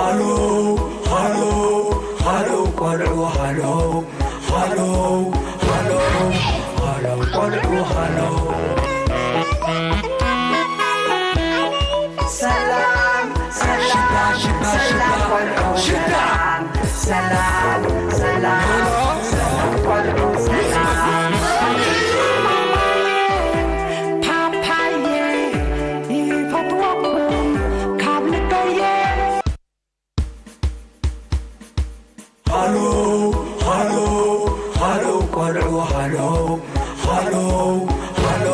ሃሎ ሃሎ ሃሎ ቆልዑ ሃሎ ሃሎ ሃሎ ሃሎ ቆልዑ ሃሎ። ሰላም ሰላም ሽታ ሽታ ሽታ ሰላም ቆልዑ ሽታ ሰላም ሰላም ሰላም ቆልዑ ሰላም። ፓፓየ ይፈትወኩም ካብ ልበየ። ሃሎ ሃሎ ሃሎ ቆልዑ ሃሎ ሃሎ ሃሎ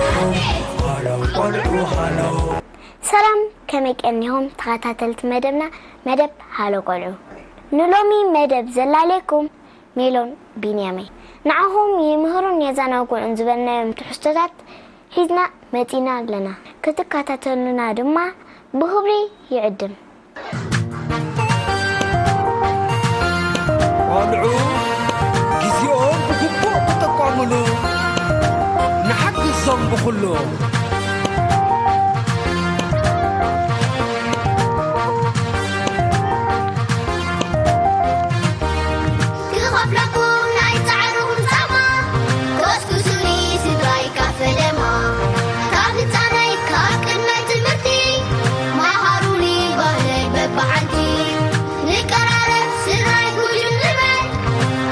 ሃሎ ቆልዑ ሃሎ። ሰላም፣ ከመይ ቀኒኹም ተኸታተልቲ መደብና፣ መደብ ሃሎ ቆልዑ? ንሎሚ መደብ ዘላለየኩም ሜሎን ቢንያመይ። ንዓኹም ይምህሩን የዘናግዑን ዝበልናዮም ትሕዝቶታት ሒዝና መጺና ኣለና። ክትከታተሉና ድማ ብኽብሪ ይዕድም። ቆልዑ ግዜኦም ብግቡእ ክጥቀሙሉ ንሓግዞም ብኹሉ። ክኸፍለኩም ናይ ጻዕርኹም ጻማ፣ ኮስኩሱኒ ስድራይ ካብ ፈለማ። ካብ ህጻነይ ካብ ቅድመ ትምህርቲ፣ መሃሩኒ ባህለይ በብሓንቲ። ንቀራረብ ስድራይ ጉጅም ንበል፣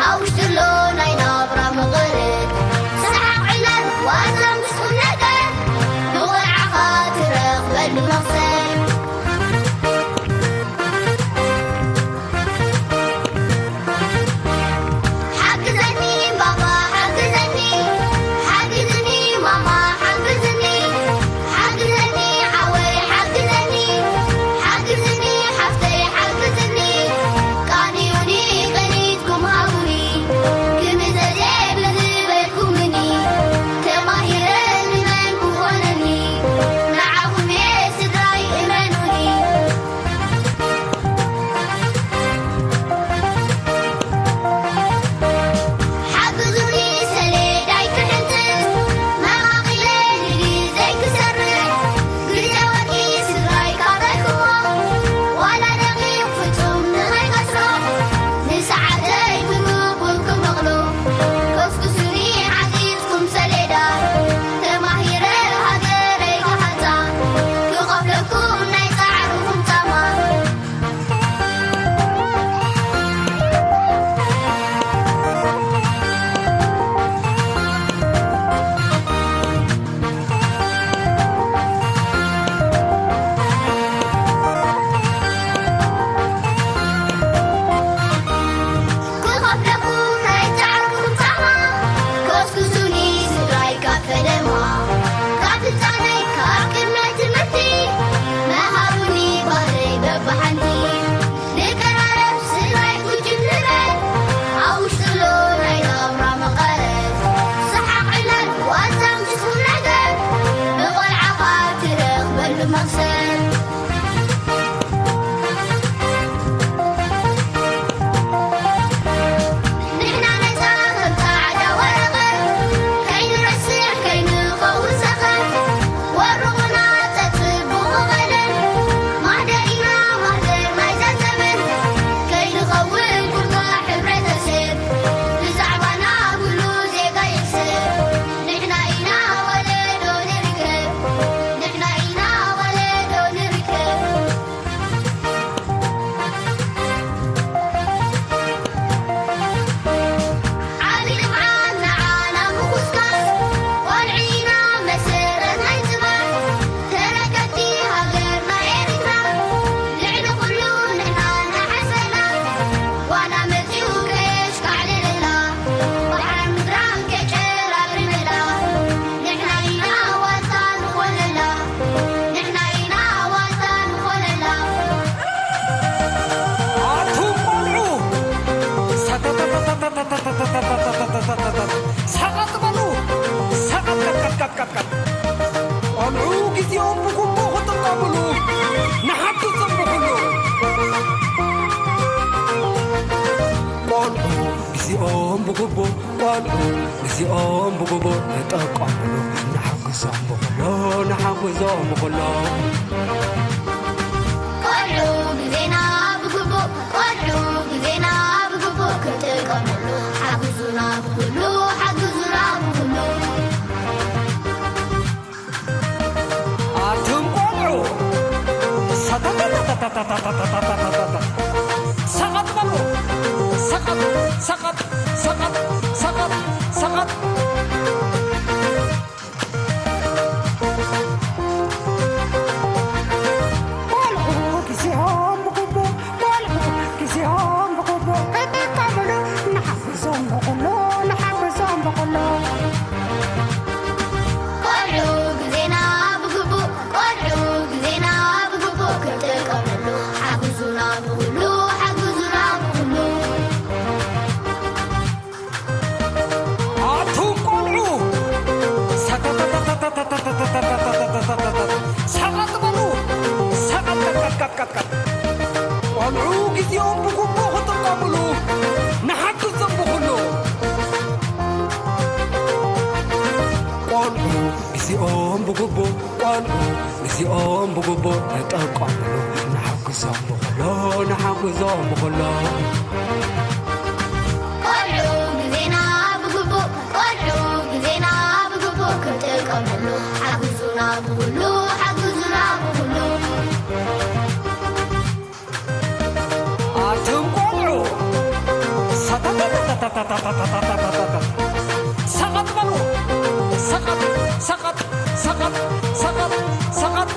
ኣብ ውሽጢ ኣሎ ናይ ናብራ መቐረት። ሰሓቕ ዕላል ዋዛ ምስ ቁም ነገር፣ ብቖልዓኻ ትረኽበሉ መኽሰብ። ሓግዘኒ ባባ ሓግዘኒ፣ ሓግዝኒ ማማ ሓግዝኒ፣ ሓግዘኒ ሓወይ ሓግዘኒ፣ ሓግዝኒ ሓፍተይ ሓግዝኒ። ቃንዩኒ ቅኒትኩም ሃቡኒ፣ ክምዘዜ ብዝበልኩምኒ፣ ተማሂረ ንመን ክኾነኒ፣ ንዓኹም እየ ስድራይ እመኑኒ። ሓግዙኒ ሰሌዳይ ክሕንጽጽ፣ መቓቒለ ንግዜይ ክሰርሕ፣ ግዜ ወርቂ ስድራይ ካብ ረይኹሞ፣ ዋላ ደቂቕ ፍጹም ንኸይከስሮ፣ ንሰዓተይ ብግቡእ ክመቕሎ፣ ኮስኩሱኒ ሓቲትኩም ሰሌዳ፣ ተማሂረ ሃገረይ ክሃንጻ፣ ክኸፍለኩም ናይ ጻዕርኹም ጻማ። ክኸፍለኩም ናይ ጻዕርኩም ጻማ፣ ኮስኩሱኒ ስድራይ ካብ ፈለማ። ካብ ህጻነይ ካብ ቅድመ ትምህርቲ፣ መሃሩኒ ባህለይ በብሓንቲ። ንቀራረብ ስድራይ ጉጅም ንበል፣ ኣብ ውሽጢ ኣሎ ናይ ናብራ መቐረት። ሰሓቕ ዕላል ዋዛ ምስ ቁም ነገር፣ ብቖልዓኻ ትረኽበሉ መኽሰብ። ንሕና ነጻ ከም ጻዕዳ ወረቐት፣ ከይንረስዕ ከይንኸውን ሰኸን፣ ወርቑና ተጽብቑ ቀለም፣ ማህደር ኢና ማህደር ናይዛ ዘመን፣ ከይንኸውን ኩርጋ ሕብረተሰብ፣ ብዛዕባና ኩሉ ዜጋ ይሕሰብ። ንሕና ኢና ወለዶ ንርከብ፣ ንሕና ኢና ወለዶ ንርከብ። ዓቢ ልምዓት ንዓና ምኹስኳስ፣ ቆልዑ ኢና መሰረት ናይ ጽባሕ፣ ተረከብቲ ሃገርና ኤርትራ። ልዕሊ ኩሉ ንሕና እናሓሰና፣ ዋላ መጺኡ ከየሽካዕልለና፣ ባሕራን ምድራን ከጨራርመላ፣ ንሕና ኢና ዋልታ ንኾነላ፣ ንሕና ኢና ዋልታ ንኾነላ። ኣቱም ቆልዑ፣ ሰቀጥ በሉ፣ ሰቀጥ፣ ቀጥቀጥቀጥቀጥቀጥ። ቆልዑ ግዜኦም ብግቡእ ክጥቀሙሉ ንሓግዞም ብኹሉ። ቆልዑ ግዜኦም ብግቡእ፣ ቆልዑ ግዜኦም ብግቡእ ክጥቀሙሉ ንሓግዞም ብኹሉ፣ ንሓግዞም ብኹሉ። ቆልዑ ግዜና ብግቡእ ቀጥቀጥ። ቆልዑ ግዜኦም ብግቡእ ክጥቀሙሉ ንሓግዞም ብኹሉ። ቆልዑ ግዜኦም ብግቡእ፣ ቆልዑ ግዜኦም ብግቡእ ክጥቀሙሉ ንሓግዞም ብኹሉ፣ ንሓግዞም ብኹሉ። ቆልዑ ግዜና ብግቡእ፣ ቆልዑ ግዜና ብግቡእ ክንጥቀመሉ፣ ሓግዙና ብኹሉ፣ ሓግዙና ብኹሉ። ኣቱም ቆልዑ፣ ሰተተተተተተተተተተተተ። ሰቐጥ በሉ። ሰቐጥ፣ ሰቐጥ፣ ሰቐጥ፣ ሰቐጥ፣ ሰቐጥ።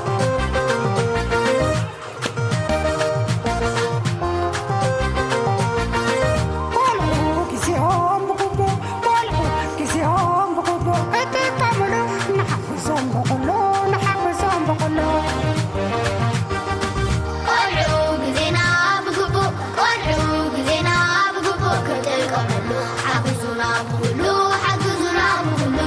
ቆልዑ ግዜኦም ብግቡእ፣ ቆልዑ ግዜኦም ብግቡእ ክጥቀሙሉ፣ ንሓግዞም ብኹሉ፣ ንሓግዞም ብኹሉ። ቆልዑ ግዜና ብግቡእ፣ ቆልዑ ግዜና ብግቡእ ክጥቀመሉ፣ ሓግዙና ብኹሉ፣ ሓግዙና ብኹሉ።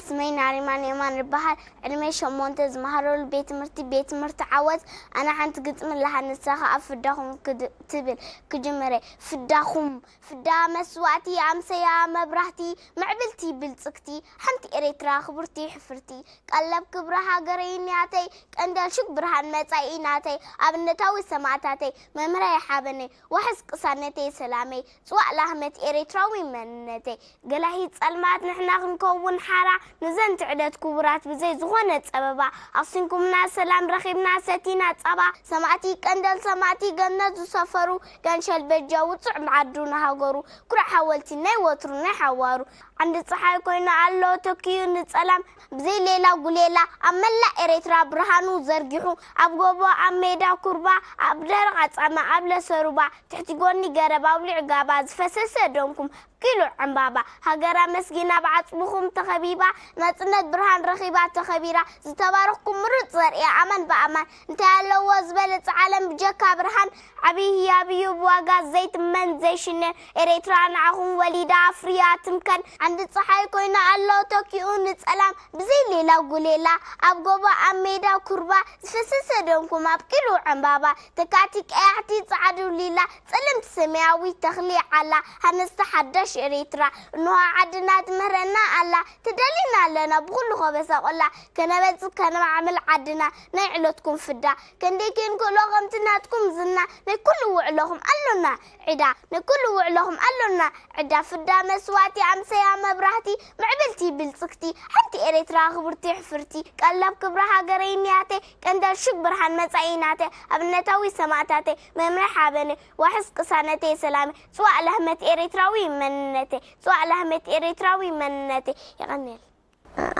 ስመይ ናሪማን የማን ይበሃል። ዕድመይ ሸሞንተ፣ ዝመሃረሉ ቤት ትምህርቲ፣ ቤት ትምህርቲ ዓወት። ኣነ ሓንቲ ግጥሚ ኣለሃ፣ ንሳ ኸኣ ፍዳኹም ክድ-፣ ትብል። ክጅምረ። ፍዳኹም፣ ፍዳ መስዋእቲ፣ ኣምሰያ መብራህቲ፣ ምዕብልቲ ብልጽግቲ፣ ሓንቲ ኤርትራ ክብርቲ ሕፍርቲ፣ ቀለብ ክብሪ ሃገረይ ናተይ፣ ቀንደል ሽግ ብርሃን መጻኢ ናተይ፣ ኣብነታዊ ሰማእታተይ፣ መምህረይ ሓበነይ፣ ዋሕስ ቅሳነተይ ሰላመይ፣ ጽዋእ ላህመት ኤርትራዊ መንነተይ፣ ገላሂ ጸልማት ንሕና ክንከውን ሓራ፣ ንዘን ትዕደት ክቡራት ብዘይ ዝኾነ ጸበባ፣ ኣኽሲንኩምና ሰላም ረኺብና ሰቲና ጸባ፣ ሰማእቲ ቀንደል ሰማእቲ ገነት ዝሰፈሩ፣ ገንሸል በጃ ውጹዕ መዓዱ ንሃገሩ፣ ኩራዕ ሓወልቲ ናይ ወትሩ ናይ ሓዋሩ፣ ዓንዲ ጸሓይ ኮይኑ ኣሎ ተኪኡ ንጸላም፣ ብዘይ ሌላ ጉሌላ፣ ኣብ መላእ ኤርትራ ብርሃኑ ዘርጊሑ፣ ኣብ ጎቦ፣ ኣብ ሜዳ ኩርባ፣ ኣብ ደረቕ ኣጻምእ፣ ኣብ ለሰ ሩባ፣ ትሕቲ ጎኒ ገረብ፣ ኣብ ልዑል ጋባ፣ ዝፈሰሰ ደምኩም፣ ኪሉ ዕምባባ፣ ሃገር ኣመስጊና፣ ብዓጽምኹም ተኸቢባ፣ ናጽነት ብርሃን ረኺባ ተኸቢራ፣ ዝተባረኽኩም ምሩጽ ዘርኢ፣ ኣማን ብኣማን፣ እንታይ ኣለዎ ዝበለጸ ዓለም ብጀካ ብርሃን፣ ዓብዪ ህያብ እዩ ብዋጋ ዘይትመን ዘይሽነን። ኤርትራ ንዓኹም ወሊዳ ኣፍርያ ትምከን። ዓንዲ ጸሓይ ኮይና ኣሎ ተኪኡ ንጸላም። ብዘይ ሌላ ጉሌላ ኣብ ጎቦ ኣብ ሜዳ ኩርባ ዝፈሰሰ ደምኩም ኣብቂሉ ዕምባባ። ተካእቲ ቀያሕቲ ጸዓዱ ሊላ ጸለምቲ ሰማያዊ ተኽሊ ዓላ። ሃነጽቲ ሓዳሽ ኤርትራ እንሆ ዓድና ትምህረና ኣላ። ተዳሊና ኣለና ብኹሉ ከበሳ ቆላ። ከነበልጽግ ከነማዕብል ዓድና ናይ ዕለትኩም ፍዳ። ክንደይ ክንክእሎ ከምቲ ናትኩም ዝና ናይ ኩሉ ውዕሎኹም ኣሎና ዕዳ ናይ ኩሉ ውዕሎኹም ኣሎና ዕዳ ፍዳ መስዋእቲ ኣምሰያ መብራህቲ ምዕብልቲ ብልጽግቲ ሓንቲ ኤርትራ ክብርቲ ሕፍርቲ ቀለብ ክብሪ ሃገረይ ንያተይ ቀንደል ሽግ ብርሃን መጻኢ ናተይ ኣብነታዊ ሰማእታተይ መምርሒ ሓበነይ ዋሕስ ቅሳነተይ ሰላመይ ጽዋእ ለህመት ኤርትራዊ መንነተይ ጽዋእ ለህመት ኤርትራዊ መንነተይ የቐንየል።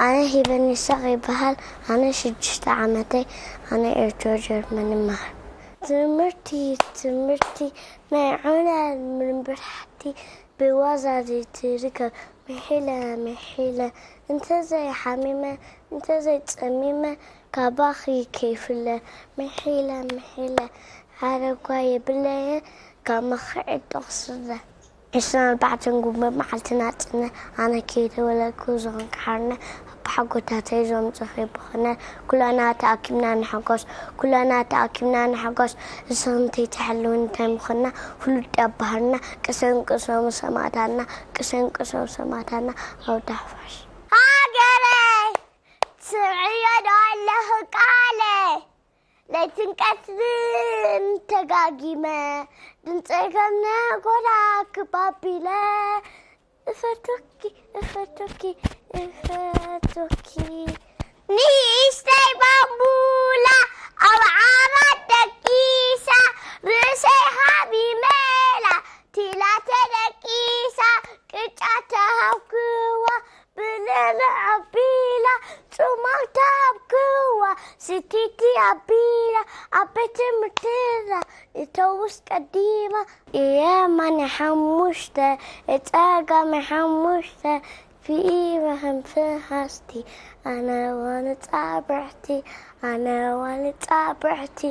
ኣነ ሂበን ይስሐቕ ይበሃል። ኣነ ሽዱሽተ ዓመተይ። ኣነ ኤርትራ ጀርመን ይመሃር። ትምህርቲ ትምህርቲ ናይ ዑና ምርምብርሓቲ ብዋዛ ዘይትርከብ ምሒለ ምሒለ እንተዘይሓሚመ እንተዘይጸሚመ ካባኺ ከይፍለ ምሒለ ምሒለ ሓረጓ የብለየ ካብ መኽዕድ ተቕስለ። ዕስራን ኣርባዕተን ጉንበት መዓልቲ ናጽነት ኣነ ከይተወለድኩ ዝኾንካ ሓርነት ኣቦሓጎታተይ ዘምጽኺ ብኾነ ኩላና ተኣኪብና ንሕጎስ ኩላና ተኣኪብና ንሕጎስ እስኽን ተይትሕልው እንታይ ምኾንና ፍሉጥ ኣባህርና ቅሰን ቅሰሙ ሰማእታትና ቅሰን ቅሰሙ ሰማእታትና ኣውዳፋሽ ሃገረይ ስምዕዮ ዶ ኣለኺ ቃለይ ለይትን ቀትርን ተጋጊመ ድምፀይ ከም ነጎዳ ክብ ኣቢለ እፈትወኪ እፈትወኪ እፈትወኪ ንእሽተይ ባምቡላ ኣብ ዓራት ደቂሳ ርእሰይ ሃቢመላ ቲላ ተደቂሳ ቅጫ ተሃብክዋ ብልዕሊ ኣቢላ ጽማም ተሃብክዋ ስቲቲ ኣቢላ ኣብ ቤት ትምህርትና እተውስ ቀዲማ እየ ማን ሓሙሽተ እጸጋሚ ሓሙሽተ ፊኢመ ከም ፍሃስቲ ኣነ ዋንጻ ብሕቲ ኣነ ዋንጻ ብሕቲ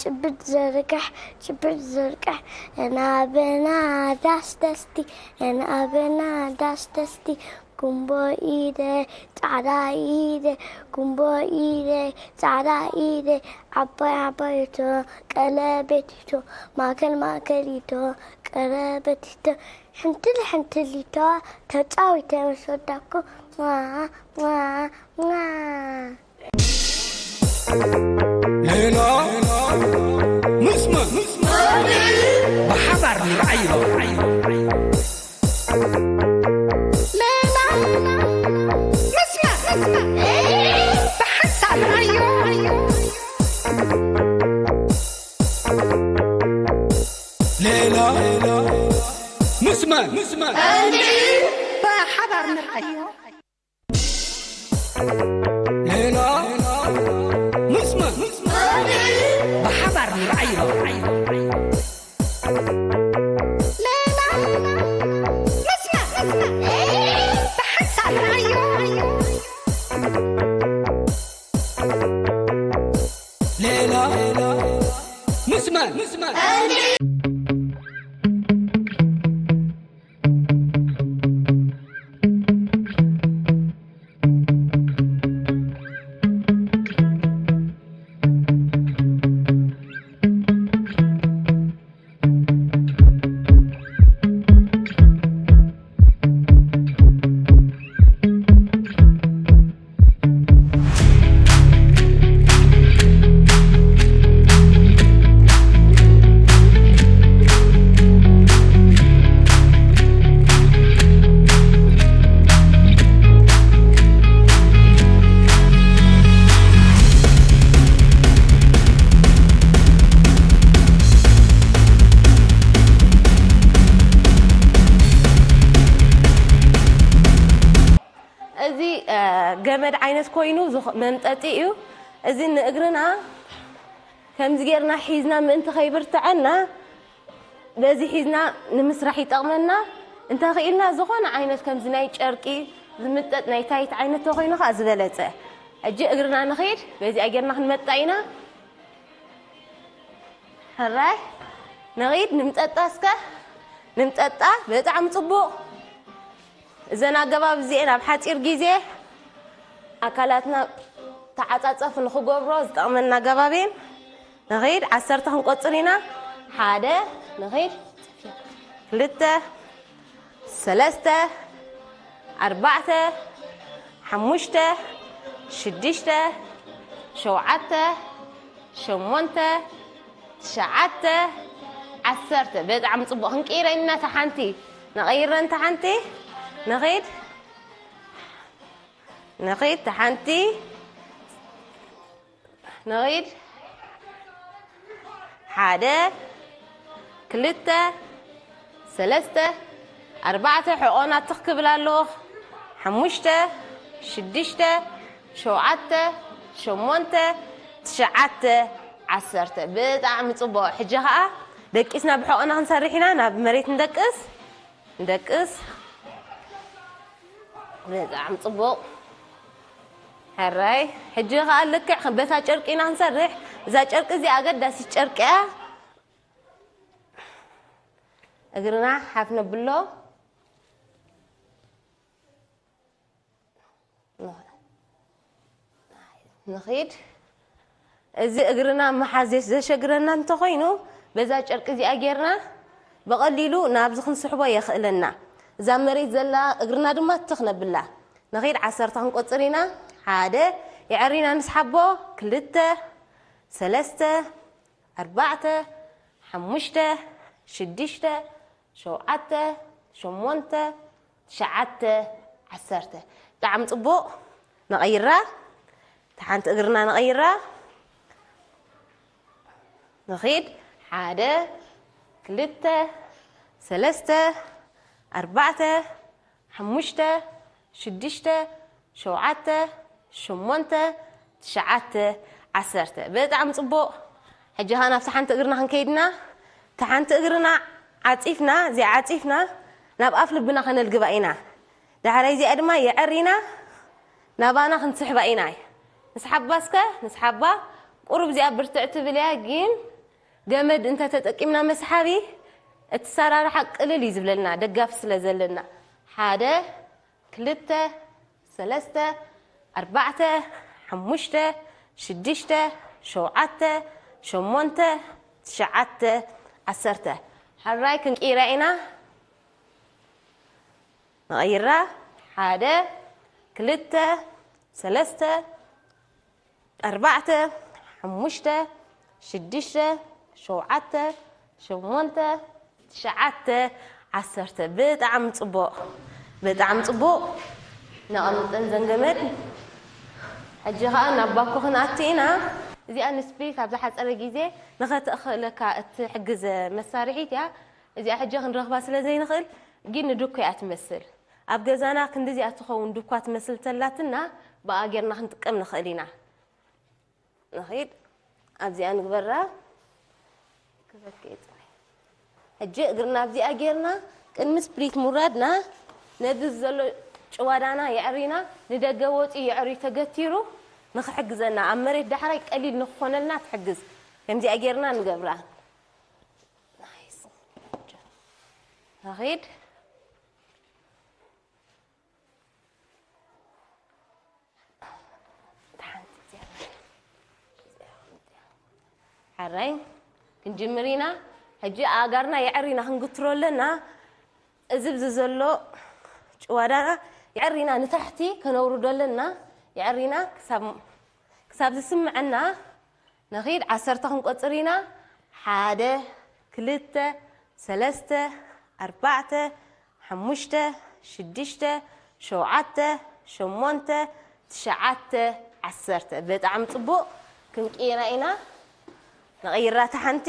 ጭብጥ ዘርግሕ ጭብጥ ዘርግሕ የናበና ዳስ ደስቲ የናበና ዳስ ደስቲ ጉንቦ ኢደ ጻዕዳ ኢደ ጉንቦ ኢደ ጻዕዳ ኢደ ዓባይ ዓባይቶ ቀለቤቲቶ ማእከል ማእከሊቶ ቀለቤቲቶ ሕንትል ሕንትሊቶ ተጻዊተ ምስ ወዳኩ ሟ ሟ ሟ። ሌላ ምስማዕ ብሓባር ንርኣዮ። ሌላ ምስማዕ ብሓንሳብ ንርኣዮ። ሌላ ምስማዕ ብሓባር ንርኣዮ። ሌላ ምስማዕ ብሓባር ንርኣዮ። ሌላ ምስማዕ ብሓንሳብ ንርኣዮ። ሌላ ምስማዕ እዚ ገመድ ዓይነት ኮይኑ መምጠጢ እዩ። እዚ ንእግርና ከምዚ ጌርና ሒዝና ምእንቲ ከይብርትዐና በዚ ሒዝና ንምስራሕ ይጠቕመና። እንተኽኢልና ዝኾነ ዓይነት ከምዚ ናይ ጨርቂ ዝምጠጥ ናይ ታይት ዓይነት ተኾይኑ ከዓ ዝበለፀ። ሕጂ እግርና ንኽይድ በዚኣ ጌርና ክንመጣ ኢና። ሕራይ ንኺድ ንምጠጣ እስከ ንምጠጣ ብጣዕሚ ፅቡቕ። እዘን ኣገባብ እዚኤን ኣብ ሓፂር ግዜ ኣካላትና ተዓፃፀፍ ንኽገብሮ ዝጠቕመና ኣገባብ እየን። ንኺድ ዓሰርተ ክንቆፅር ኢና። ሓደ ንኺድ ክልተ ሰለስተ ኣርባዕተ ሓሙሽተ ሽዱሽተ ሸውዓተ ሸሞንተ ትሽዓተ ዓሰርተ። በጣዕሚ ፅቡቕ ክንቅይረ ኢና። እታ ሓንቲ ንቐይረን እታ ሓንቲ ንኺድ ንኺድ እታ ሓንቲ ንኺድ ሓደ ክልተ ሰለስተ ኣርባዕተ ሕቖና ትኽ ክብል ኣለዎ። ሓሙሽተ ሽዱሽተ ሸውዓተ ሸሞንተ ትሽዓተ ዓሰርተ። ብጣዕሚ ፅቡቕ። ሕጂ ኸዓ ደቂስና ብሕቖና ክንሰርሕ ኢና። ናብ መሬት ንደቅስ ንደቅስ። ብጣዕሚ ፅቡቕ። ሕራይ ሕጂ ኸዓ ልክዕ በታ ጨርቂ ኢና ክንሰርሕ። እዛ ጨርቂ እዚኣ ኣገዳሲት ጨርቂ እያ። እግርና ሓፍ ነብሎ። ንኺድ። እዚ እግርና ምሓዝ ዘሸግረና እንተኾይኑ በዛ ጨርቂ እዚኣ ጌርና ብቐሊሉ ናብዚ ክንስሕቦ የኽእለና። እዛ መሬት ዘላ እግርና ድማ ትኽ ነብላ። ንኺድ ዓሰርተ ክንቆፅር ኢና። ሓደ የዐሪና ንስሓቦ። ክልተ ሰለስተ ኣርባዕተ ሓሙሽተ ሽዱሽተ ሸውዓተ ሸሞንተ ትሽዓተ ዓሰርተ። ብጣዕሚ ፅቡቕ። ነቐይራ። እታ ሓንቲ እግርና ነቐይራ። ንኺድ። ሓደ ክልተ ሰለስተ ኣርባዕተ ሓሙሽተ ሽዱሽተ ሸውዓተ ሸሞንተ ትሽዓተ ዓሰርተ። ብጣዕሚ ፅቡቕ። ሕጂ ኸዓ ናብቲ ሓንቲ እግርና ክንከይድና። እታ ሓንቲ እግርና ዓፂፍና፣ እዚኣ ዓፂፍና ናብ ኣፍ ልብና ከነልግባ ኢና። ዳሕራይ እዚኣ ድማ የዐሪና ናባና ክንስሕባ ኢና። ንስሓባ እስከ፣ ንስሓባ። ቁሩብ እዚኣ ብርትዕ ትብል እያ፣ ግን ገመድ እንተተጠቂምና መስሓቢ እቲ ሰራርሓ ቅልል እዩ ዝብለልና፣ ደጋፊ ስለ ዘለና። ሓደ ክልተ፣ ሰለስተ፣ ኣርባዕተ፣ ሓሙሽተ፣ ሽዱሽተ፣ ሸውዓተ፣ ሸሞንተ፣ ትሽዓተ፣ ዓሰርተ። ሕራይ ክንቅይራ ኢና። ንቐይራ። ሓደ፣ ክልተ፣ ሰለስተ፣ ኣርባዕተ፣ ሓሙሽተ፣ ሽዱሽተ፣ ሸውዓተ፣ ሸሞንተ፣ ትሽዓተ፣ ዓሰርተ። ብጣዕሚ ጽቡቕ፣ ብጣዕሚ ጽቡቕ። ነቐምጠን ዘንገመድ። ሕጂ ኸኣ ናብ ባኮ ክንኣቱ ኢና። እዚኣ ንስፕሊት ኣብ ዝሓጸረ ግዜ ንኸተእኽለካ እትሕግዝ መሳርሒት እያ። እዚኣ ሕጂ ክንረኽባ ስለ ዘይንኽእል ግን ንዱኮ እያ ትመስል። ኣብ ገዛና ክንድዚኣ ትኸውን ዱኳ ትመስል ተላትና ብኣ ጌርና ክንጥቀም ንኽእል ኢና። ንኺድ ኣብዚኣ ንግበራ። ክበከ ይጽናሕ። ሕጂ እግርና ኣብዚኣ ጌርና ቅድሚ ስፕሊት ምውራድና ነዚ ዘሎ ጭዋዳና የዕሪና ንደገ ወፂ የዕሪ ተገቲሩ ንኽሕግዘና ኣብ መሬት ዳሕራይ ቀሊል ንክኾነልና ትሕግዝ። ከምዚኣ ጌርና ንገብራ። ናይስ። ንኺድ። ሓራይ ክንጅምር ኢና። ሕጂ ኣእጋርና የዕሪና ክንግትሮ ኣለና። እዚ ብዚ ዘሎ ጭዋዳና የዕሪና ንታሕቲ ከነውርዶ ኣለና። የዕሪና ክሳብ ዝስምዐና ንኺድ። ዓሰርተ ክንቆጽር ኢና። ሓደ፣ ክልተ፣ ሰለስተ፣ ኣርባዕተ፣ ሓሙሽተ፣ ሽዱሽተ፣ ሸውዓተ፣ ሸሞንተ፣ ትሽዓተ፣ ዓሰርተ። ብጣዕሚ ጽቡቕ። ክንቅይራ ኢና። ንቐይራ እታ ሓንቲ።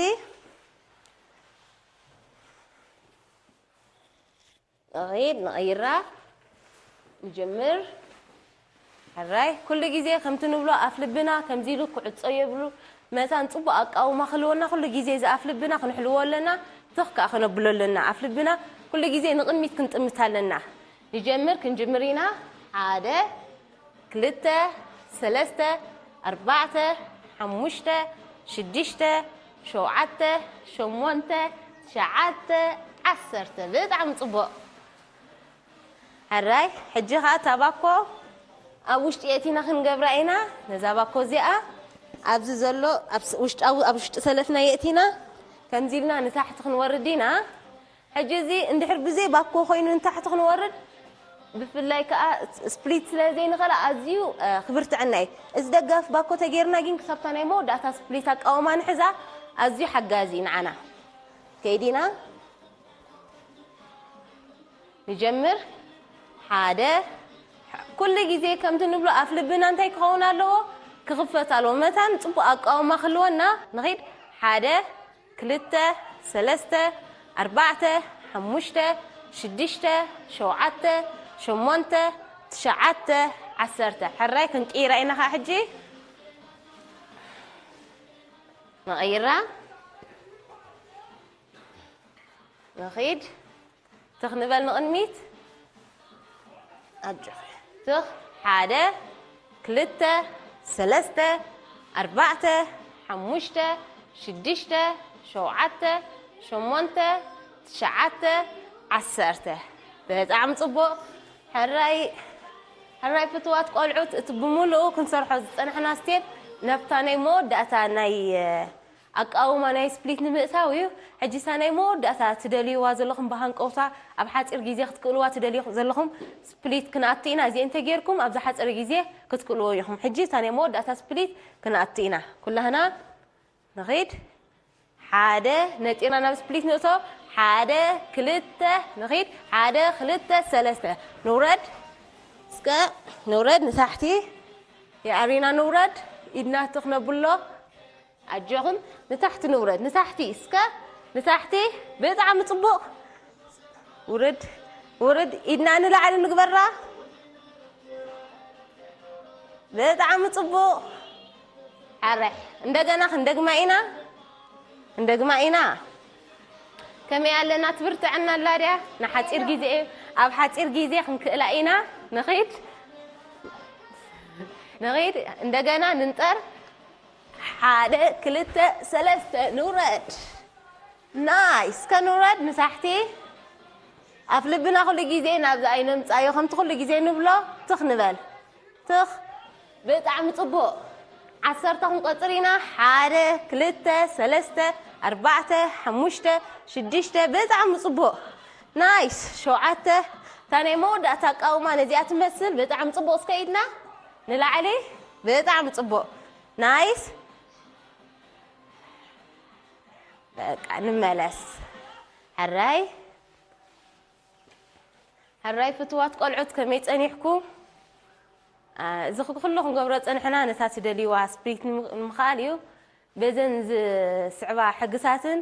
ንኺድ ንቐይራ። ንጀምር። ሕራይ ኩሉ ግዜ ከምቲ ንብሎ ኣፍ ልብና ከምዚ ኢሉ ክዕጾ የብሉ። መታን ጽቡቕ ኣቃውማ ክህልወና ኩሉ ግዜ እዚ ኣፍ ልብና ክንሕልዎ ኣለና። ትኽ ከኣ ከነብሎ ኣለና። ኣፍ ልብና ኩሉ ግዜ ንቕድሚት ክንጥምት ኣለና። ንጀምር፣ ክንጅምር ኢና። ሓደ፣ ክልተ፣ ሰለስተ፣ ኣርባዕተ፣ ሓሙሽተ፣ ሽዱሽተ፣ ሸውዓተ፣ ሸሞንተ፣ ትሽዓተ፣ ዓሰርተ። ብጣዕሚ ጽቡቕ። ሕራይ ሕጂ ኸኣ እታ ባኮ ኣብ ውሽጢ የእቲና ክንገብራ ኢና። ነዛ ባኮ እዚኣ ኣብዚ ዘሎ ኣብ ስ- ውሽጣዊ ኣብ ውሽጢ ሰለፍና የእቲና ከምዚ ኢልና ንታሕቲ ክንወርድ ኢና። ሕጂ እዚ እንድሕር ብዘይ ባኮ ኮይኑ ንታሕቲ ክንወርድ ብፍላይ ከዓ ስፕሊት ስለ ዘይንኽእል ኣዝዩ እ፣ ክብርትዐና እዩ። እዚ ደጋፍ ባኮ ተገይርና ግን ክሳብታ ናይ መወዳእታ ስፕሊት ኣቃውማ ንሕዛ ኣዝዩ ሓጋዚ እዩ ንዓና። ከይዲና ንጀምር። ሓደ ኩሉ ግዜ ከምቲ ንብሎ ኣፍ ልብና እንታይ ክኸውን ኣለዎ? ክኽፈት ኣለዎ። መታን ጽቡቕ ኣቃውማ ክህልወና ንኺድ። ሓደ፣ ክልተ፣ ሰለስተ፣ ኣርባዕተ፣ ሓሙሽተ፣ ሽዱሽተ፣ ሸውዓተ፣ ሸሞንተ፣ ትሽዓተ፣ ዓሰርተ። ሕራይ ክንቅይራ ኢና ኸዓ ሕጂ። ንቐይራ። ንኺድ። ትኽ ንበል ንቕድሚት። ኣጆኺ። ትኽ። ሓደ፣ ክልተ፣ ሰለስተ፣ ኣርባዕተ፣ ሓሙሽተ፣ ሽዱሽተ፣ ሸውዓተ፣ ሸሞንተ፣ ትሽዓተ፣ ዓሰርተ። ብጣዕሚ ጽቡቕ። ሕራይ፣ ሕራይ ፍትዋት ቆልዑት፣ እቲ ብምሉኡ ክንሰርሖ ዝጸናሕና ስቴፕ ናብታ ናይ መወዳእታ ናይ ኣቃውማ ናይ ስፕሊት ንምእታው እዩ። ሕጂ እታ ናይ መወዳእታ ትደልይዋ ዘለኹም ብሃንቀውታ ኣብ ሓጺር ግዜ ክትክእልዋ ትደልዩ ዘለኹም ስፕሊት ክንኣቱ ኢና። እዚአን እንተጌርኩም ኣብዚ ሓጺር ግዜ ክትክእልዎ ኢኹም። ሕጂ እታ ናይ መወዳእታ ስፕሊት ክንኣቱ ኢና። ኩላህና ንኺድ። ሓደ ነጢርና ናብ ስፕሊት ንእቶ። ሓደ ክልተ ንኺድ። ሓደ ክልተ ሰለስተ ንውረድ። እስከ ንውረድ ንታሕቲ። የዕሪና ንውረድ። ኢድና ትኽ ነብሎ። ኣጆኹም ንታሕቲ ንውረድ፣ ንታሕቲ እስከ ንታሕቲ። ብጣዕሚ ጽቡቕ። ውርድ ውርድ፣ ኢድና ንላዕሊ ንግበራ። ብጣዕሚ ጽቡቕ። ኣረ እንደገና ክንደግማ ኢና፣ ክንደግማ ኢና። ከመይ ኣለና? ትብርትዐና ኣላ ድያ? ንሓጺር ግዜ እዩ፣ ኣብ ሓጺር ግዜ ክንክእላ ኢና። ንኺድ ንኺድ፣ እንደገና ንንጠር። ሓደ ክልተ ሰለስተ ንውረድ። ናይስ። ከንውረድ ንታሕቲ። ኣፍ ልብና ኩሉ ግዜ ናብዚ ኣይነምጻዮ፣ ከምቲ ኩሉ ግዜ ንብሎ፣ ትኽ ንበል። ትኽ። ብጣዕሚ ጽቡቕ። ዓሰርተ ክንቆጽር ኢና። ሓደ፣ ክልተ፣ ሰለስተ፣ ኣርባዕተ፣ ሓሙሽተ፣ ሽዱሽተ። ብጣዕሚ ጽቡቕ። ናይስ። ሸውዓተ። እታ ናይ መወዳእታ ኣቃውማ ነዚኣ ትመስል። ብጣዕሚ ጽቡቕ። እስከ ኢድና ንላዕሊ። ብጣዕሚ ጽቡቕ። ናይስ። በቃ ንመለስ። ሕራይ። ሕራይ ፍትዋት ቆልዑት ከመይ ጸኒሕኩም? አ፣ እዚ ኩሉ ክንገብሮ ጸንሕና ነታ ትደልይዋ ስፕሊት ንም-፣ ንምኽኣል እዩ። በዘን ዝስዕባ ሕግታትን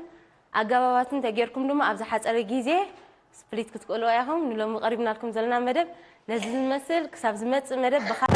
ኣገባባትን ተጌርኩም ድማ ኣብ ዝሓጸረ ግዜ ስፕሊት ክትክእልዋ ኢኹም። ንሎሚ ቀሪብናልኩም ዘለና መደብ ነዚ ዝመስል፣ ክሳብ ዝመጽእ መደብ ብኻ-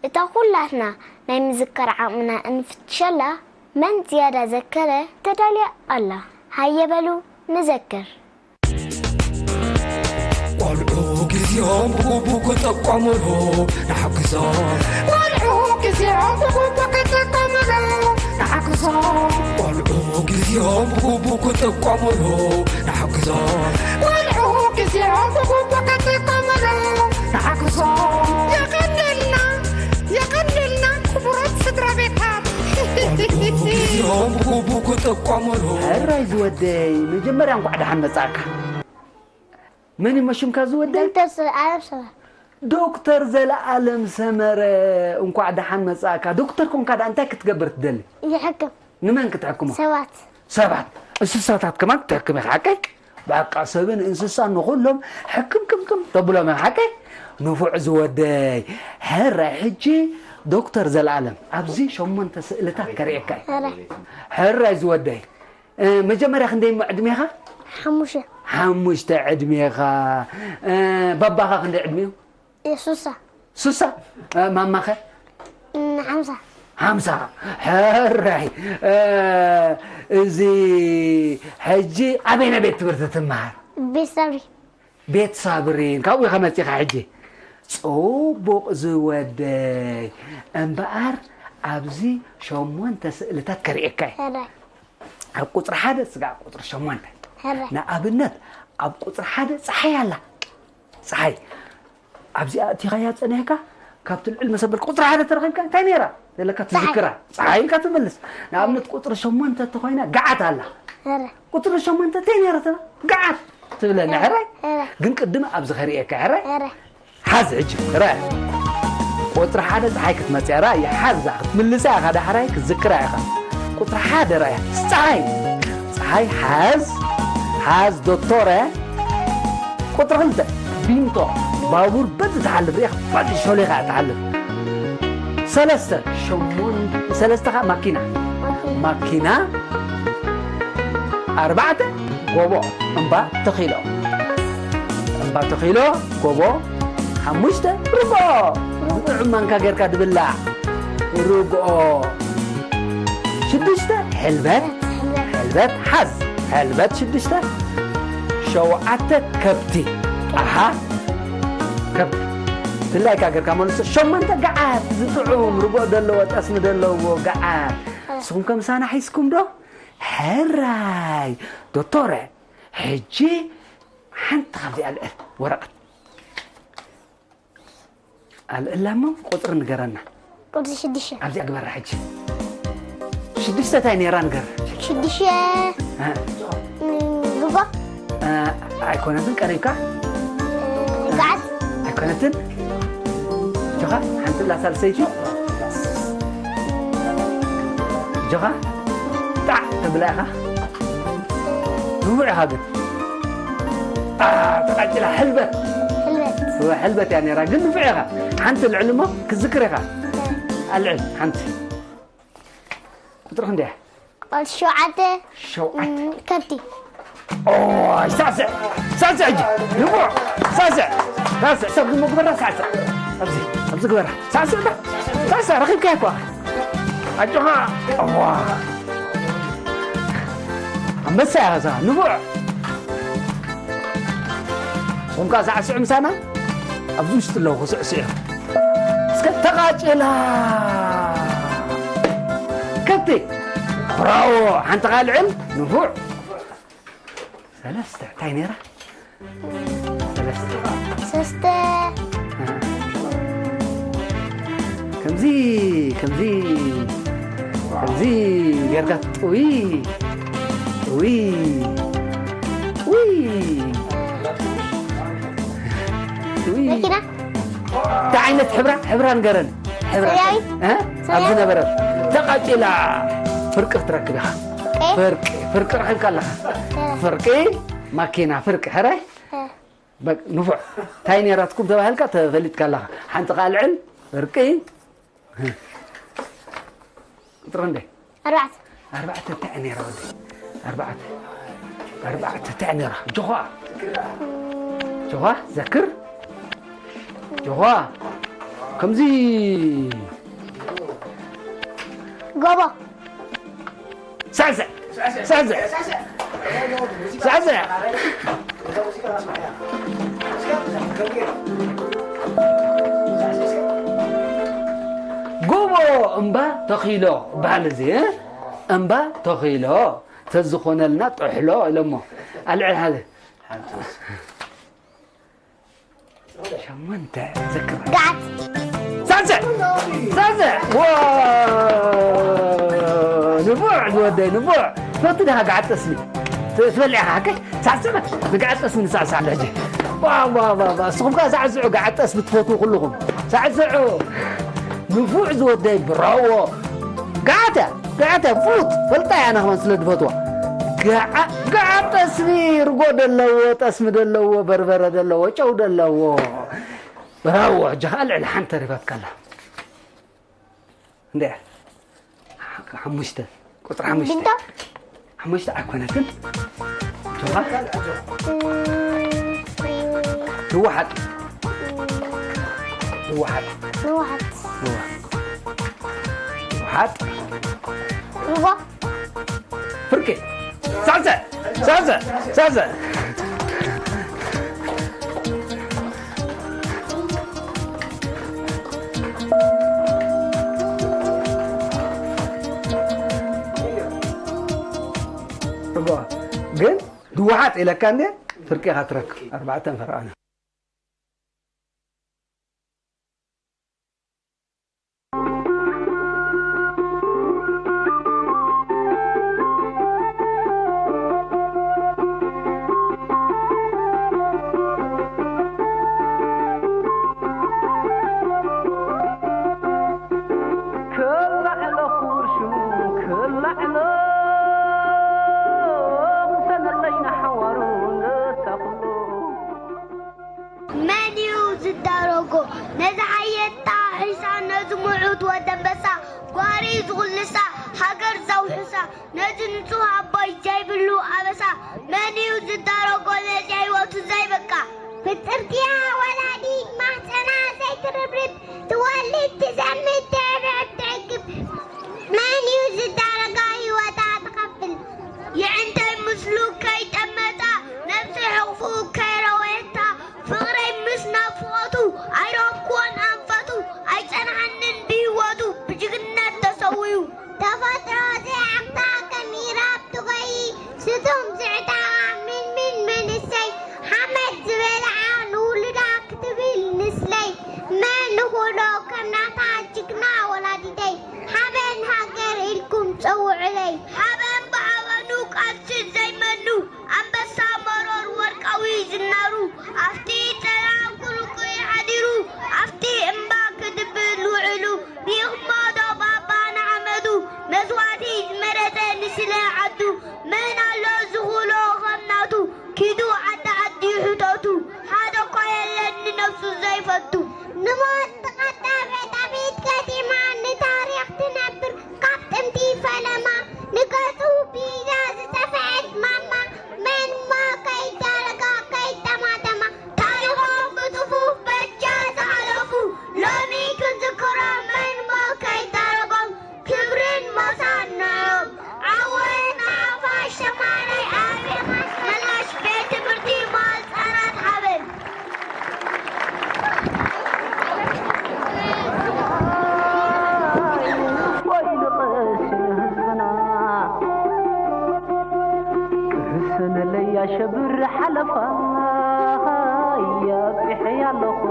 እታ ኩላትና ናይ ምዝካር ዓቕምና እንፍትሸላ መን ዝያዳ ዘከረ ተዳልያ ኣላ። ሃየ በሉ ንዘክር። ቆልዑ ግዜኦም ብግቡእ ክጥቀሙሉ ንሓግዞም። ቆልዑ ግዜኦም ብግቡእ ክጥቀሙሉ ንሓግዞም። ቆልዑ ግዜኦም ብግቡእ ክጥቀሙሉ ንሓግዞም። ቆልዑ ግዜኦም ብግቡእ ክጥቀሙሉ ንሓግዞም። የቐንየልና፣ የቐንየልና ክቡራት ስድራ ቤታት። ቆልዑ ግዜኦም ብግቡእ ክጥቀሙሉ። ሕራይ ዝወደይ፣ መጀመርያ እንኳዕ ደሓን መጻእካ። መን እዩ ሽምካ ዝወደይ? ዶክተር ዘ-፣ ኣለም ሰመረ። ዶክተር ዘለኣለም ሰመረ፣ እንኳዕ ደሓን መጻእካ። ዶክተር ኮንካ ደኣ እንታይ ክትገብር ትደሊ? ይሕክም። ንመን ክትሕክሞ? ሰባት። ሰባት። እንስሳታት ከማን ክትሕክም ኢኻ፣ ሓቀይ? በቃ ሰብን እንስሳን ንኹሎም ሕክም ክም ክም ተብሎም ኢኻ፣ ሓቀይ? ንፉዕ ዝወደይ። ሕራይ ሕጂ ዶክተር ዘለኣለም፣ ኣብዚ ሸሞንተ ስእልታት ከርእየካ እዩ። ሕራይ። ሕራይ ዝወደይ። እ፣ መጀመርያ ክንደይ እሞ ዕድሜኻ? ሓሙሽተ። ሓሙሽተ ዕድሜኻ። እ፣ ባባኻ ክንደይ ዕድሜኡ? እ፣ ሱሳ። ሱሳ? እ፣ ማማኸ? እ፣ ሓምሳ። ሓምሳ። ሕራይ። እ፣ እዚ ሕጂ ኣበየናይ ቤት ትምህርቲ ትመሃር? ቤት ሳብሪ። ቤት ሳብሪን። ካብኡ ኢኻ መጺኻ ሕጂ? ጽቡቕ ዝወደይ። እምበኣር ኣብዚ ሸሞንተ ስእልታት ከርእየካ እየ። ሕራይ። ኣብ ቁጽሪ ሓደ ስጋዕ ቁጽሪ ሸሞንተ። ሕራይ። ንኣብነት ኣብ ቁጽሪ ሓደ ጸሓይ ኣላ። ጸሓይ ኣብዚኣ እቲኻያ ጸኒሕካ ካብቲ ልዕል መሰበል ቁጽሪ ሓደ ተረኺብካ እንታይ ነይራ ዘለካ ጸሓይ። ትዝክራ? ጸሓይ ኢልካ ትመልስ። ንኣብነት ቁጽሪ ሸሞንተ እንተኾይና ገዓት ኣላ። ሕራይ። ቁጽሪ ሸሞንተ እንታይ ነይራ ትብላ? ገዓት ትብለኒ። ሕራይ። ሕራይ። ግን ቅድም ኣብዚ ከርእየካ። ሕራይ። ሕራይ። ሓዝ ሕጂ፣ ርኣ። ቁጽሪ ሓደ ጸሓይ ክትመጽእ እያ፣ ርኣ፣ ይሓዛ፣ ክትምልሳ ኢኻ፣ ዳሕራይ ክትዝክራ ኢኻ። ቁጽሪ ሓደ ርኣያ፣ ጸሓይ፣ ጸሓይ ሓዝ፣ ሓዝ ዶክተረ። ቁጽሪ ክልተ፣ ቢንቶ፣ ባቡር በዚ ትሓልፍ፣ ርኢኻ፣ በዚ ሾሊኻ እያ ትሓልፍ። ሰለስተ፣ ሸሞን-፣ ሰለስተ ኸኣ ማኪና፣ ማኪና። ኣርባዕተ፣ ጎቦ፣ እምባ ተኺሎ፣ እምባ ተኺሎ፣ ጎቦ፣ ሓሙሽተ ርግኦ። ብጥዑም ማንካ ጌርካ ድብላዕ ርግኦ። ሽዱሽተ፣ ሕልበት። ሕልበት ሓዝ። ሕልበት ሽዱሽተ። ሸውዓተ፣ ከብቲ። ኣሃ። ከብቲ። ድላይካ ጌርካ መልሶ። ሸሞንተ፣ ገዓት። ዝጥዑም ርግኦ ዘለዎ፣ ጠስሚ ዘለዎ ገዓት። ንስኹም ከ ምሳና ሒዝኩም ዶ? ሕራይ። ዶክተረ፣ ሕጂ ሓንቲ ካብዚኣ ኣልዕል ወረቐት። ኣልዕላ እሞ ቁፅሪ ንገረና። ቁፅሪ ሽዱሽተ። ኣብዚኣ ግበራ ሕጂ። ሽዱሽተ እንታይ ነይራ ንገር። ሽዱሽተ እ። ርጎ። እ፣ ኣይኮነትን ቀሪብካ። እ፣ ገዓት። ኣይኮነትን። ጆኻ ሓንቲ ብላ ሳልሰይቲ። ጆኻ ጣዕ ተብላ ኢኻ። ንቡዕ ኢኻ ግን። ኣ፣ ተቓጭላ ሕልበት። ሕልበት። እወ፣ ሕልበት እያ ነይራ፣ ግን ንፉዕ ኢኻ። ሓንቲ ልዕል እሞ ክትዝክር ኢኻ። ኣልዕል፣ ሓንቲ። ቁፅሪ ክንደይ እያ? ቁፅሪ ሸውዓተ። ሸውዓተ። እም፣ ከብቲ። ኦይ፣ ሳዕስዕ፣ ሳዕስዕ ሕጂ። ንፉዕ፣ ሳዕስዕ፣ ሳዕስዕ፣ ሰብ ዝሞ ግበራ፣ ሳዕስዕ። ኣብዚ፣ ኣብዚ ግበራ። ሳዕስዕ ዶ? ሳዕስዕ፣ ረኺብካያ እኮ። ኣጆኻ። እዋ። ኣንበሳ ኢኻ እዛ፣ ንፉዕ። ንስኹም ከኣ ሳዕስዑ ምሳና፣ ኣብዚ ውሽጢ ኣለዉ ክስዕስዑ እዮም። እስከ ተቓጭላ። ከብቲ። ብራቮ። ሓንቲ ካልዕል፣ ንፉዕ። ሰለስተ፣ እንታይ ነይራ? ሰለስተ። ሰለስተ። ከምዚ፣ ከምዚ፣ ከምዚ ጌርካ ጥዊ፣ ጥዊ፣ ውይ። ውይ። መኪና። እንታይ ዓይነት ሕብራ? ሕብራ ንገረን። ሕብራ። ሰማያዊ። እ? ሰማያዊ። ኣብዚ ነበረ። ተቓጭላ። ፍርቂ ክትረክብ ኢኻ። ፍርቂ። ፍርቂ፣ ፍርቂ ረኺብካ ኣለኻ። እ። ፍርቂ፣ ማኪና፣ ፍርቂ። ሕራይ? እ። በቃ፣ ንፉዕ። እንታይ ነይራትኩም ተባሂልካ ተፈሊጥካ ኣለኻ። ሓንቲ ቃልዕን ፍርቂ። ቁጥሪ እንደ? ኣርባዕተ። ኣርባዕተ እንታይ ነይራ ወዲ? ኣርባዕተ። ኣርባዕተ እንታይ ነይራ? ጆኻ። ጆኻ፣ ዘክር። ጆኻ። ከምዚ። ጎቦ። ሳዕስዕ፣ ሳዕስዕ፣ ሳዕስዕ። ጎቦ እምባ ተኺሎ በሃል እዚ፣ እ? እምባ ተኺሎ ተዝኾነልና ጥሕሎ ኢሎሞ። ኣልዕል ሓደ። ሓንቲ። ሸሞንተ፣ ዘክር። ገዓት። ሳዕስዕ! ሳዕስዕ! ዋ! ንፉዕ ዝወደይ፣ ንፉዕ! ትፈቱ ዲኻ ገዓት ጠስሚ? ት-፣ ትበልዕ ኢኻ፣ ሓቀይ? ሳዕስዕ በል። ንገዓት ጠስሚ ንሳዕስዕ ኣሎ ሕጂ። ዋ፣ ዋ፣ ዋ፣ ዋ! ንስኹም ከኣ ሳዕስዑ፣ ገዓት ጠስሚ ትፈትዉ ኩልኹም። ሳዕስዑ! ንፉዕ ዝወደይ፣ ብራዎ! ገዓት እያ፣ ገዓት እያ፣ ፍሉጥ። ፈልጣ እያ፣ ኣነ ከማን ስለ ዝፈትዋ። ገዓ-፣ ገዓት ጠስሚ፣ ርጎ ደለዎ፣ ጠስሚ ደለዎ፣ በርበረ ደለዎ፣ ጨው ደለዎ። ብራዎ፣ ሕጂ ኸኣ ልዕሊ ሓንቲ ተሪፋትካ ኣላ። እንድያ። ሓ-፣ ሓሙሽተ፣ ቁጽሪ ሓሙሽተ። ቢንቶ? ሓሙሽተ ኣይኮነትን። ጆኻ? ንውሓጥ። ንውሓጥ። ንውሓጥ። ንውሓጥ። ንውሓጥ። ሩባ። ፍርቂ። ሳዕስዕ፣ ሳዕስዕ፣ ሳዕስዕ። እባ፣ ግን ድወሓጥ ኢለካ እንዴ? ፍርቂ ኢኻ ትረክብ። ኣርባዕተ ፈርቓና። ክላዕሎ ክቡር ሽሙ ክላዕሎ ክሰነለይ ንሓዋሩ ነታ ኩሉ። መን እዩ ዝዳረጎ ነዚ ሓየት ጣሒሳ፣ ነዚ ምዑት ወዲ ኣንበሳ፣ ጓሪ ዝኹልሳ፣ ሃገር ዘውሕሳ፣ ነዚ ንጹህ ኣቦይ ዘይብሉ ኣበሳ? መን እዩ ዝዳረጎ ነዚ ህይወቱ ዘይበቃ? ፍጥርቲያ ወላዲት ማህጸና ዘይትርብርብ፣ ትወልድ ትዘምት ተዕብዕብ ትዕግብ። መን እዩ ዝዳረጋ ህይወታ ትኸፍል? የዕንተይ ምስሉ ከይጠመታ፣ ነብሲ ሕቕፉ ከይረወየታ፣ ፍቕረይ ምስ ናፍቖቱ፣ ኣይረኸብኩዎን ኣንፈቱ፣ ኣይጸንሓንን ብህይወቱ፣ ብጅግነት ተሰዊኡ። ተፈጥሮ ዘይዓግታ ከሚራ ብትኾይ፣ ስቱም ዝዕጣ ምን ምን መንእሰይ፣ ሓመ ሓበን ብሓበኑ ቃልሲ ዘይመኑ ኣንበሳ መሮር ወርቃዊ ዝናሩ ኣብቲ ጸላም ኩርኩይ ሓዲሩ ኣብቲ እምባ ክድብል ውዕሉ ሪእኽሞ ዶ ባባ ንሓመዱ መስዋእቲ ዝመረጸ ንስለ ዓዱ መን ኣሎ ዝኽሎ ከም ናቱ ኪዱ ዓዲ ዓዲ ሕተቱ ሓደ እኳ የለን ንነብሱ ዘይፈቱ ንሞት ትቐዳ ቤት ኣቤት ገጢማ ንታሪኽ ትነብር ካብ ጥንቲ ፈለማ ንገጹ ቢዛ ዝጠፍዐት ማማ መን እሞ ከይዳረጋ ከይጠማተማ ታሪኾም ብጽፉፍ በጃ ዝሓለፉ ሎሚ ክንዝክሮም መን እሞ ከይዳረጎም ክብርን ሞሳን ንዕኦም ዓወት ንሓፋሽ ተማሃራይ ኣብርሃ ኣስመላሽ ቤት ትምህርቲ ማህጸናት ሓበን ሰነለይ ኣሸብር ሓለፋ የብቂሐያ ኣለኹ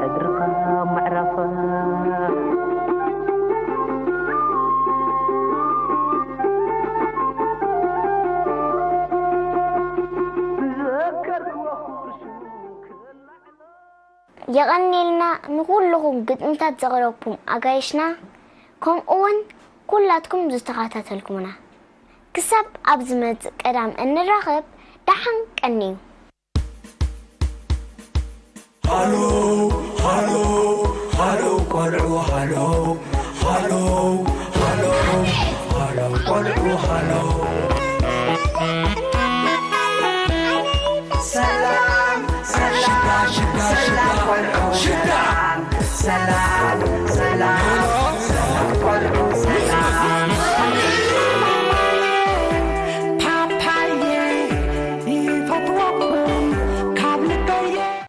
ሕድርኻ ምዕራፋ ዘከርክዎ ኩርሱ የቐንየልና ንኹልኹም ግጥምታት ዘቕረብኩም ኣጋይሽና ከምኡ እውን ኩላትኩም ዝተኸታተልኩምና ክሳብ ኣብ ዝመጽእ ቀዳም እንራኸብ ደሓን ቀንዩ። ሃሎ ሃሎ ሃሎ ቆልዑ ሃሎ ሃሎ ሃሎ ሃሎ ቆልዑ ሃሎ ሰላም ሰላም ሽዳ ሽዳ ሽዳ ቆልዑ ሽዳ ሰላም ሰላም